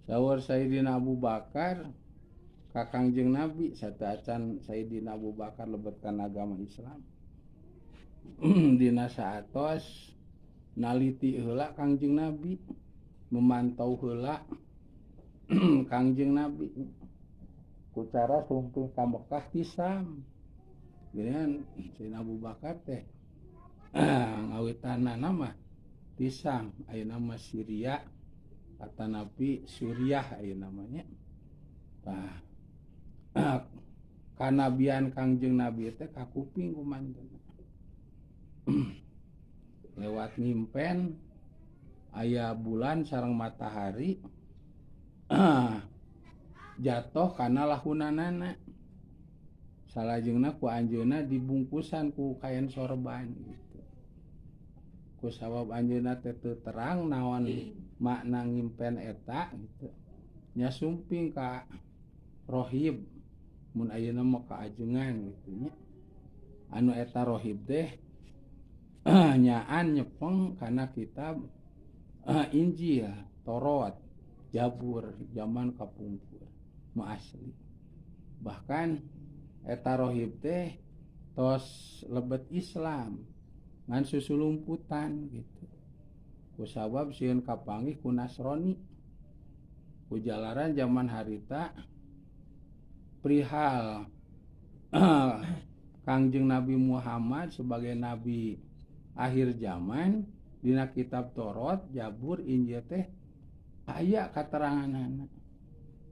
Saur Sayyidina Abu Bakar ka Kangjeng Nabi sateuacan Sayyidina Abu Bakar lebet kana agama Islam. Dina saatos naliti heula Kangjeng Nabi, memantau heula Kangjeng Nabi ku cara sumping ka Mekah ti Syam. Geuneuhan Sayyidina Abu Bakar teh ngawitanana mah ti Syam, ayeuna mah Syria atanapi Suriah ayeuna mah nya. Tah kanabian Kangjeng Nabi teh kakuping ku mantena. Lewat ngimpen aya bulan sareng matahari jatuh kana lahunanana. Salajengna ku anjeunna dibungkusan ku kain sorban gitu. Ku sabab anjeunna teh teu terang naon makna ngimpen eta gitu. Nya sumping ka rohib mun ayeuna mah kaajengan gitu nya. Anu eta rohib teh nyaan nyepeng kana kitab Injil, Taurat, Jabur zaman kapungkur nu asli. Bahkan eta rohib teh tos lebet Islam ngan susulumputan gitu. Kusabab sieun kapanggih ku Nasrani. Ku jalaran zaman harita perihal Kangjeng Nabi Muhammad sebagai nabi akhir zaman dina kitab Taurat, Jabur, Injil teh aya kateranganana.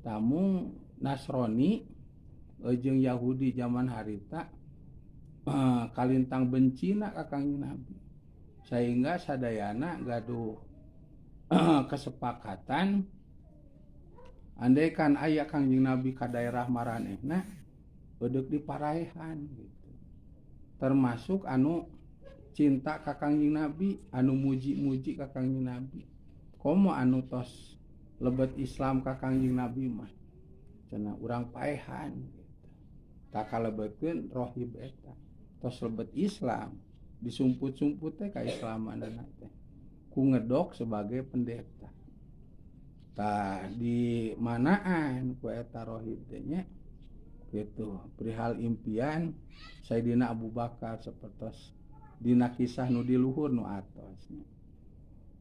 Tamu Nasrani jeung Yahudi zaman harita kalintang bencina ka Kangjeng Nabi. Sehingga sadayana gaduh kesepakatan andaikan aya Kangjeng Nabi ka daerah maranehna eudek diparaehan gitu. Termasuk anu cinta ka Kangjeng Nabi, anu muji-muji ka Kangjeng Nabi. Komo anu tos lebet Islam ka Kangjeng Nabi mah cenah urang paehan gitu. Tak kalebetkeun rohib eta tos lebet Islam disumput-sumput teh ka Islamanana teh ku ngedok sebagai pendeta. Tah di manaan ku eta rohib teh nya gitu perihal impian Sayyidina Abu Bakar sapertos dina kisah nu di luhur nu atos nya.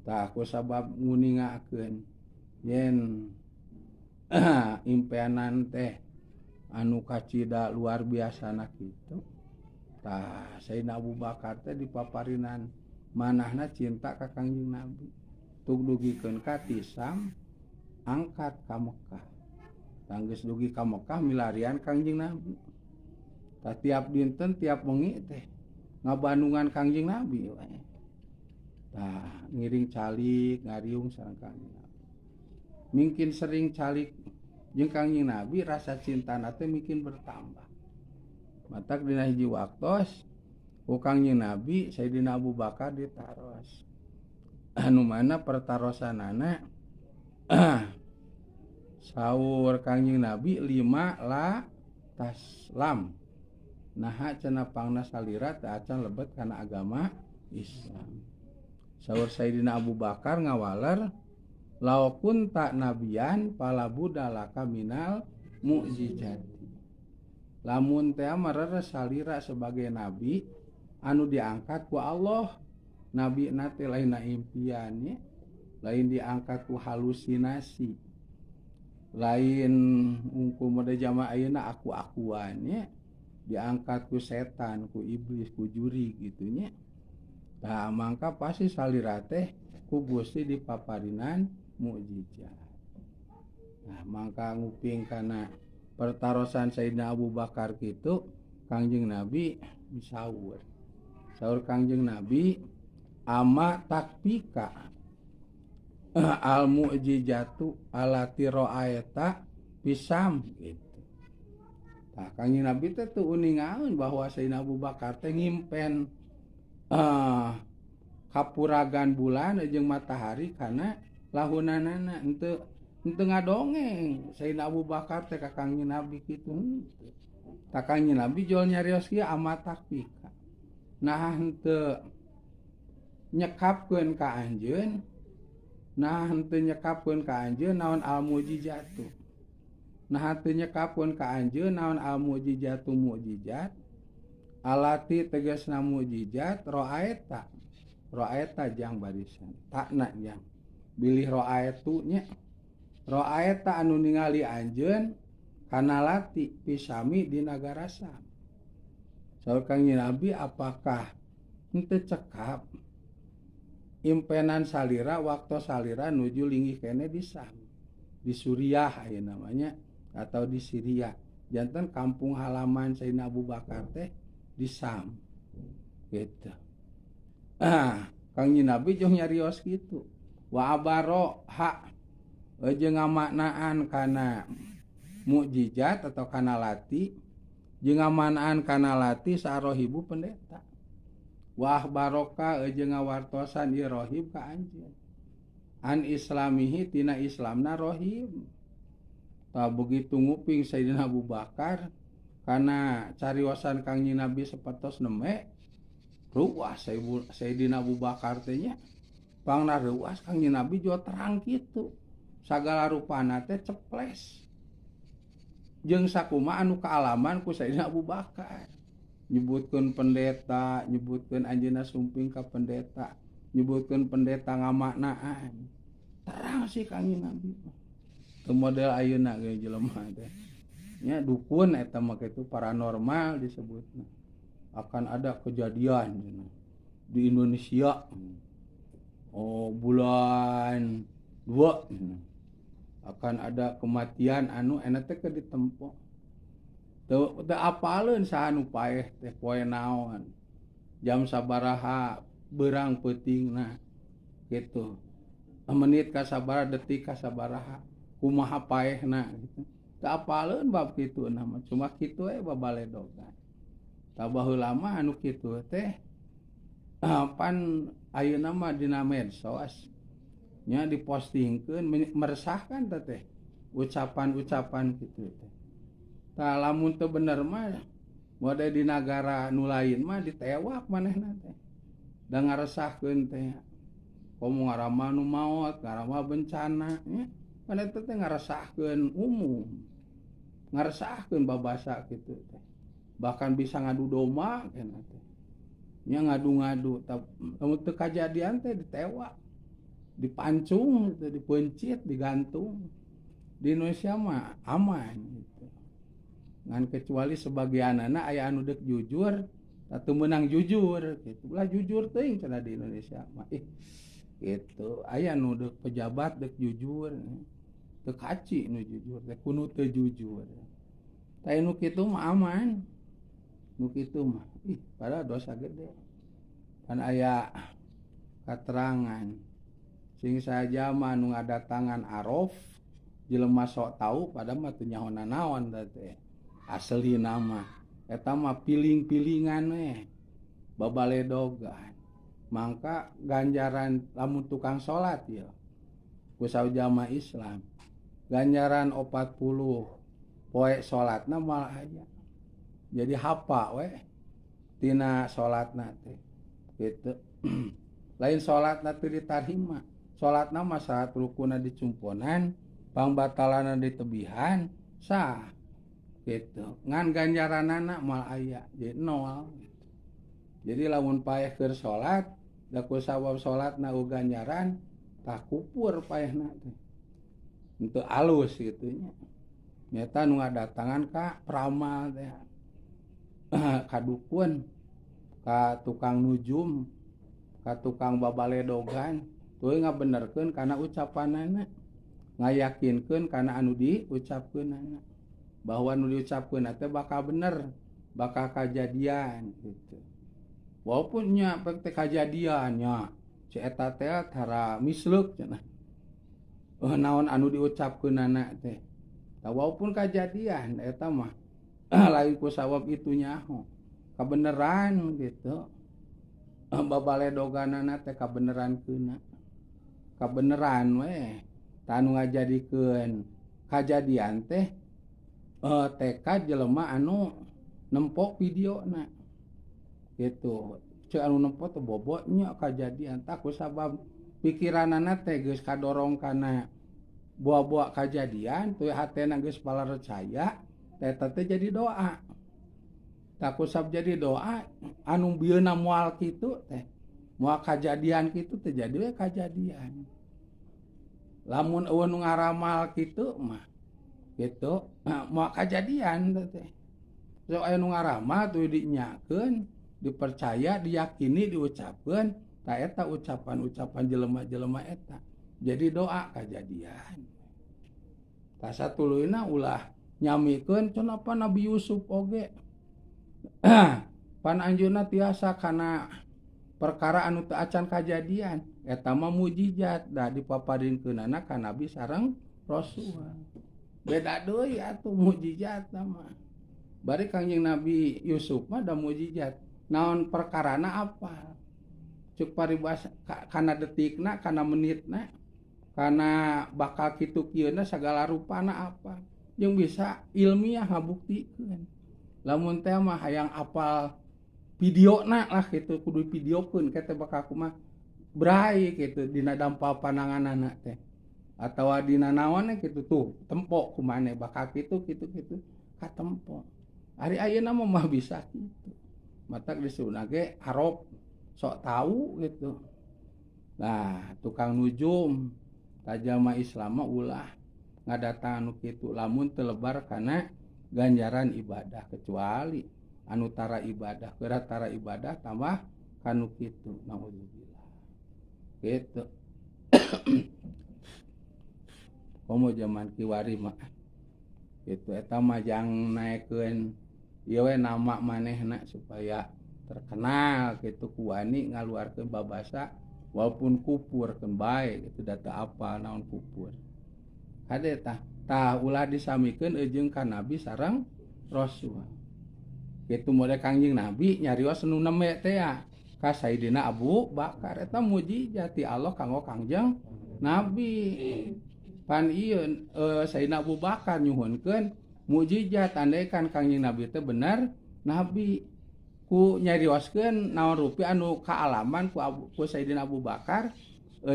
Tah ku sabab nguningakeun yen impianan teh anu kacida luar biasana kitu. Tah Sayyidina Abu Bakar teh dipaparinan manahna cinta ka Kangjeng Nabi. Tug dugikeun ka Tisam angkat ka Mekah. Tanggeus dugi ka Mekah milarian Kangjeng Nabi. Tah tiap dinten tiap wengi teh ngabandungan Kangjeng Nabi we. Tah ngiring calik ngariung sareng Kangjeng Nabi. Mungkin sering calik jeung Kangjeng Nabi rasa cintana teh mungkin bertambah. Matak dina hiji waktos ku Kangjeng Nabi Sayyidina Abu Bakar ditaros. Anu mana pertarosanana saur Kangjeng Nabi lima la taslam. Naha cenah pangna salira teu acan lebet kana agama Islam. Saur Sayyidina Abu Bakar ngawaler law kunta nabiyan fala budalaka minal mukjizat. Lamun teh mareres salira sebagai nabi anu diangkat ku Allah, nabi na teh lain impian nya, lain diangkat ku halusinasi, lain ungku mode jama ayeuna aku-akuan nya, diangkat ku setan, ku iblis, ku juri gitu nya. Tah mangka pasti salira teh ku Gusti dipaparinan mukjizat. Nah mangka nguping kana pertarosan Sayyidina Abu Bakar kitu Kangjeng Nabi misaur. Saur Kangjeng Nabi ama takpika al mukjizatu allati ra'aita pisam gitu. Tah Kangjeng Nabi teh teu uningaeun bahwa Sayyidina Abu Bakar teh ngimpen kapuragan bulan jeung matahari kana lahunanana henteu ngadongeng Sayyidina Abu Bakar teh ka Kangjeng Nabi kitu. Tah Kangjeng Nabi jol nyarios kieu ama takpika. Nah henteu nyekapkeun ka anjeun Nah henteu nyekapkeun ka anjeun naon al mukjizatu. Nah henteu nyekapkeun ka anjeun naon al mukjizatu mukjizat alati tegasna mukjizat ra'aita. Ra'aita jang barisan takna jang bilih ra'aitu nya. Ra'aita anu ningali anjeun kana lati pisami di nagara Sam. Saur Kangjeng Nabi apakah henteu cekap impenan salira waktu salira nuju linggih kene di Sam, di Suriah aya namanya atau di Syria. Janten kampung halaman Sayyidina Abu Bakar teh di Sam gitu. Kangjeng Nabi jeung nyarios kitu. Wa abaro ha jeung ngamaknaan kana mukjizat atau kana lati jeung ngamaknaan kana lati sarohibu pendeta. Wah baroka jeung ngawartosan ieu rohib ka anjeun. An islamihi tina islamna rohib. Tah begitu nguping Sayyidina Abu Bakar kana cariosan Kangjeng Nabi sapertos neme ruas Sayyidina Abu Bakar teh nya. Pangna ruas Kangjeng Nabi jo terang kitu. Sagala rupana teh ceples. Jeung sakumaha anu kaalaman ku Sayyidina Abu Bakar. Nyebutkeun pendeta, nyebutkeun anjeunna sumping ka pendeta, nyebutkeun pendeta ngamaknaan. Terang sih Kangjeng Nabi. Teu model ayeuna ge jelema teh. Nya dukun eta mah kitu paranormal disebutna. Akan ada kejadian di Indonesia. Oh, bulan 2 akan ada kematian anu enak teh keur ditempo. Teu apaleun saha nu paeh teh poe naon. Jam sabaraha beurang peutingna gitu. Menit ka sabaraha detik ka sabaraha kumaha paehna gitu. Teu apaleun bab kitu na mah cuma kitu we babaledogan. Tah baheula mah anu kitu teh pan ayeuna mah dina medsos nya dipostingkeun meresahkan teh ucapan-ucapan kitu teh. Tah lamun teu bener mah mode di nagara nu lain mah ditewak manehna teh. Da ngaresahkeun teh. Komo ngarama nu maot, ngarama bencana nya. Pan eta teh ngaresahkeun umum. Ngaresahkeun babasa kitu teh. Bahkan bisa ngadu domba cenah teh. Nya ngadu-ngadu lamun teu kajadian teh ditewak. Dipancung, dipencit, digantung. Di Indonesia mah aman gitu. Ngan kecuali sebagianana aya anu deuk jujur atau menang jujur gitu. Ulah jujur teuing cenah di Indonesia mah. Gitu. Aya nu deuk pejabat deuk jujur. Teu kaci nu jujur teh kuno teu jujur. Tah nu kitu mah aman. Nu kitu mah ih padahal dosa gede. Pan aya katerangan sing saja mah nu ngadatangan arof jelema sok tau padahal mah teu nyaho nanaon teh. Asli nama eta mah piling-pilingan we babaledogan. Mangka ganjaran lamun tukang salat ieu ku saujama Islam ganjaran 40 poe salatna malah aya. Jadi hapa we tina salatna teh gitu. Lain salatna teh ditarima, salatna mah salat rukuna dicumponan, pangbatalana ditebihan sah gitu. Ngan ganjaranana moal aya jadi nol gitu. Jadi lamun paeh keur salat da ku sawab salatna ganjaran tah kupur paehna teh. Henteu alus kitu nya. Nyata nu ngadatangan ka pramal teh. Ka dukun, ka tukang nujum, ka tukang babaledogan, tuluy ngabenerkeun kana ucapanana, ngayakinkeun kana anu diucapkeunana. Bahwa nu diucapkeun teh bakal bener, bakal kajadian gitu. Walaupun nya pek teh kajadian nya, si eta teh tara misleuk cenah. Naon anu diucapkeunana teh. Tah walaupun kajadian eta mah lain ku sawab itu nyaho. Kabeneran gitu. Babaledoganana teh kabeneran keuna. Kabeneran we. Tah anu ngajadikeun kajadian teh tekad jelema anu nempok videona gitu. Cek anu nempo teh bobotnya kajadian tah ku sabab Pikiranana teh geus kadorong kana buah-buah kajadian tuluy hatena geus palarcaya eta teh jadi doa. Takusab jadi doa anu bieuna moal kitu teh. Moal kajadian kitu teh jadi we kajadian. Lamun eueuh nu ngaramal kitu mah kitu moal kajadian teh. Sok aya nu ngaramal tuluy dinyakeun, dipercaya, diyakini, diucapkeun, ta eta ucapan-ucapan jelema-jelema eta jadi doa kajadian. Tah satuluyna ulah nyamikeun cenah pa Nabi Yusuf oge. Pan anjeunna tiasa kana perkara anu teu acan kajadian, eta mah mujizat da dipaparinkeunana ka Nabi sareng Rasul. Beda deui atuh mujizat mah. Bari Kangjeng Nabi Yusuf mah da mujizat. Naon perkarana apa? Cuk paribasa kana detikna, kana menitna, kana bakal kitu kieuna sagala rupana apa. Jeung bisa ilmiah ngabuktikeun. Lamun teh mah hayang apal videona lah kitu kudu videokeun ke teh bakal kumaha brai kitu dina dampa pananganana teh. Atawa dina naon kitu tuh tempo kumaha bakal kitu kitu kitu katempo. Ari ayeuna mah bisa kitu. Matak disebutna ge arop sok tahu gitu. Nah, tukang nujum tajama Islam mah ulah ngadatangan nu kitu lamun teu lebar kana ganjaran ibadah kecuali anu tara ibadah, geura tara ibadah tambah kanu kitu naudzubillah. Gitu. Komo zaman kiwari mah kitu eta mah jang naekeun ieu we nama manehna supaya terkenal gitu kuani ngaluarkeun babasa walaupun kupur keun bae gitu da teu apal naon kupur. Hade tah tah ulah disamikeun jeung ka Nabi sareng Rasul. Kitu mode Kangjeng Nabi nyarios nu nembe teh ya ka Sayidina Abu Bakar eta mujizat ti Allah kanggo Kangjeng Nabi. Pan ieu Sayidina Abu Bakar nyuhunkeun mujizat andaikan Kangjeng Nabi teh bener nabi ku nyarioskeun naon rupi anu kaalaman ku Sayidina Abu Bakar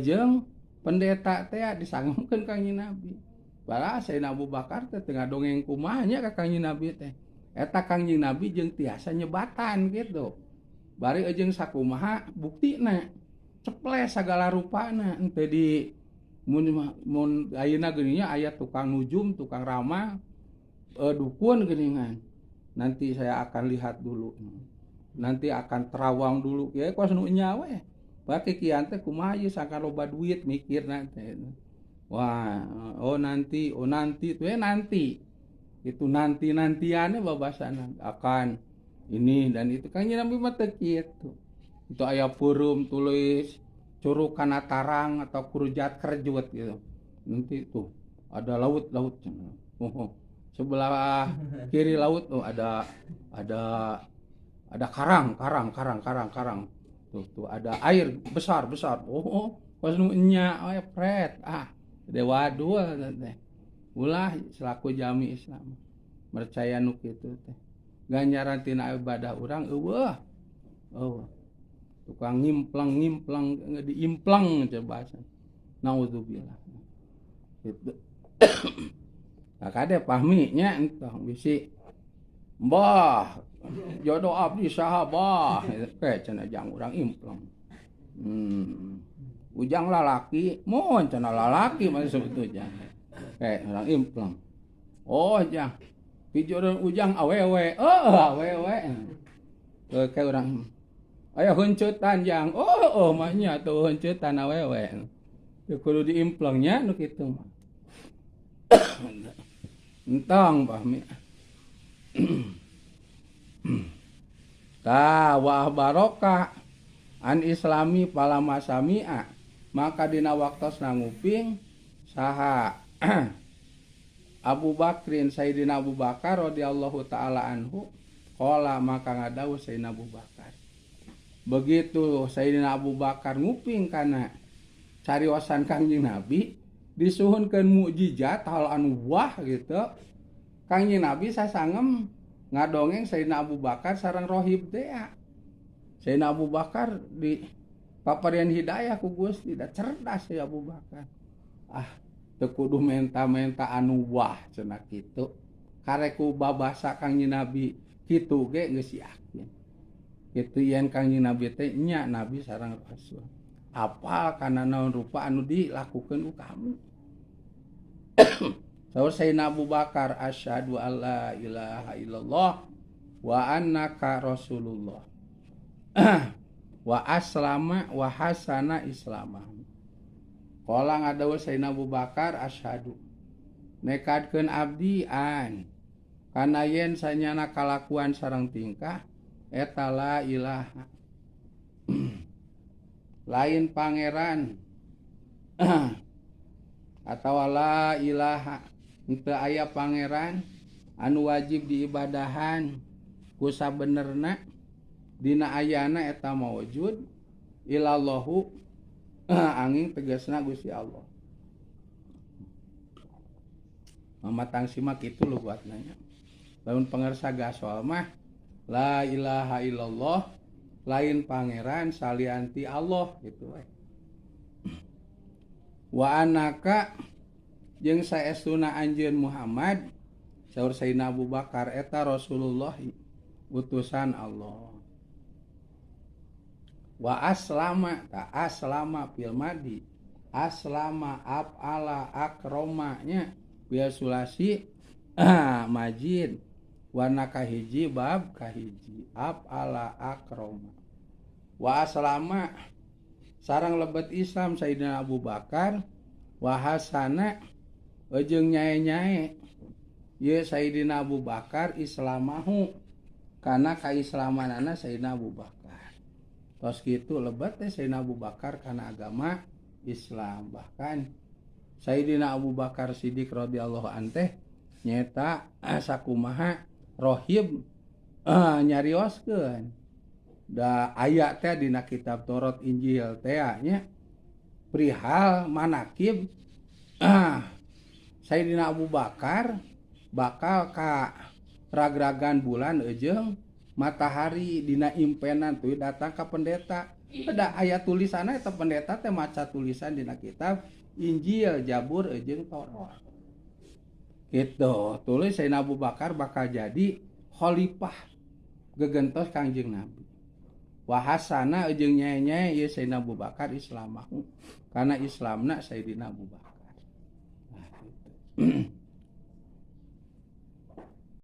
jeung pendeta teh disangemkeun Kangjeng Nabi. Balah Sayidina Abu Bakar teh teu ngadongeng kumaha nya ka Kangjeng Nabi teh. Eta Kangjeng Nabi jeung tiasa nyebatan gitu. Bari jeung sakumaha buktina ceples sagala rupana henteu di mun ayeuna geuning nya aya tukang nujum, tukang ramal, dukun geuningan. Nanti saya akan lihat dulu. Nanti akan terawang dulu. Ya kos nu nya we. Baki kian teh kumaha ieu sangka loba duit mikirna teh. Wah, oh nanti tuh nanti. Itu nanti-nantiannya babasana akan ini dan itu. Kangjeng Nabi mah teu kitu. Itu aya peureum tulis curug kana tarang atau kurjat kerjut gitu. Nanti tuh ada laut-laut. Oh, sebelah kiri laut tuh ada karang. Tuh ada air besar. Oh, pas nu nya we pret. Ah, dewa dua teh. Ulah selaku jami Islam percaya nu kitu teh. Ganjaran tina ibadah urang eueuh. Eueuh. Tukang ngimplang diimplang teh bahasa. Naudzubillah. Gitu. Nah, kade pahmi nya entah bisi mbah jodoh abdi saha bah ke cenah jang urang implang. Ujang lalaki, mohon cenah lalaki mah sebetulnya. Orang implang. Oh jang, pijodoh ujang awewe, oh awewe. Kayak orang aya heuncetan jang, oh mah nya tuh heuncetan awewe. Teu kudu diimplangnya nu kitu mah. Entong pahmi. Ta wa barokah an islami palama sami'a maka dina waktos nanguping saha Abu Bakrin Sayyidina Abu Bakar radhiyallahu taala anhu qala maka ngadawuh Sayyidina Abu Bakar. Begitu Sayyidina Abu Bakar nguping kana cariosan Kangjeng Nabi disuhunkeun mukjizat hal anu wah gitu. Kangjeng Nabi sasangem ngadongeng Sayyidina Abu Bakar sareng rohib teh. Sayyidina Abu Bakar di Paparian hidayah ku Gusti da cerdas ya Abu Bakar. Ah, teu kudu menta-menta anu wah cenah kitu. Karek ku babasa Kangjeng Nabi kitu ge geus yakin. Kitu yen Kangjeng Nabi teh nya nabi sareng rasul. Apal kana naon rupa anu dilakukeun ku kami. Saur Sayyidina Abu Bakar asyhadu alla ilaha illallah wa annaka rasulullah. Wa aslama wa hasana islamah. Qala ngadawuh Sayyidina Abu Bakar asyhadu nekadkeun abdi an kana yen sanyana kalakuan sareng tingkah eta la ilaha lain pangeran atawa la ilaha henteu aya pangeran anu wajib diibadahan ku sabenerna dina ayana eta maujud ilallahu angin tegasna Gusti Allah. Mamatang simak itu lu buat nanya. Lamun pangersa gasol mah la ilaha illallah lain pangeran salianti Allah gitu we. Wa anaka jeung saestuna anjeun Muhammad saur Sayyidina Abu Bakar eta Rasulullah utusan Allah. Wa aslama ta aslama fil madi aslama afala akroma nya bil sulasi majid warna kahiji bab kahiji afala akroma. Wa aslama sareng lebet Islam Sayyidina Abu Bakar wa hasana jeung nyae-nyae ye Sayyidina Abu Bakar islamahu kana kaislamanana Sayyidina Abu Bakar. Tos kitu lebet teh Sayyidina Abu Bakar kana agama Islam. Bahkan Sayyidina Abu Bakar Siddiq radhiyallahu an teh nyaeta sakumaha rohib nyarioskeun da aya teh dina kitab Taurat Injil teh nya perihal manakib Sayyidina Abu Bakar bakal ka ragragan bulan eujeung matahari dina impenan tuh datang ka pendeta. Ada aya tulisanna eta pendeta teh maca tulisan dina kitab Injil, Jabur jeung Taurat. Gitu, tulis Sayyidina Abu Bakar bakal jadi khalifah gegentos Kangjeng Nabi. Wa hasana jeung nyae-nyae ieu Sayyidina Abu Bakar Islamahu. Karena Islamna Sayyidina Abu Bakar. Nah, gitu.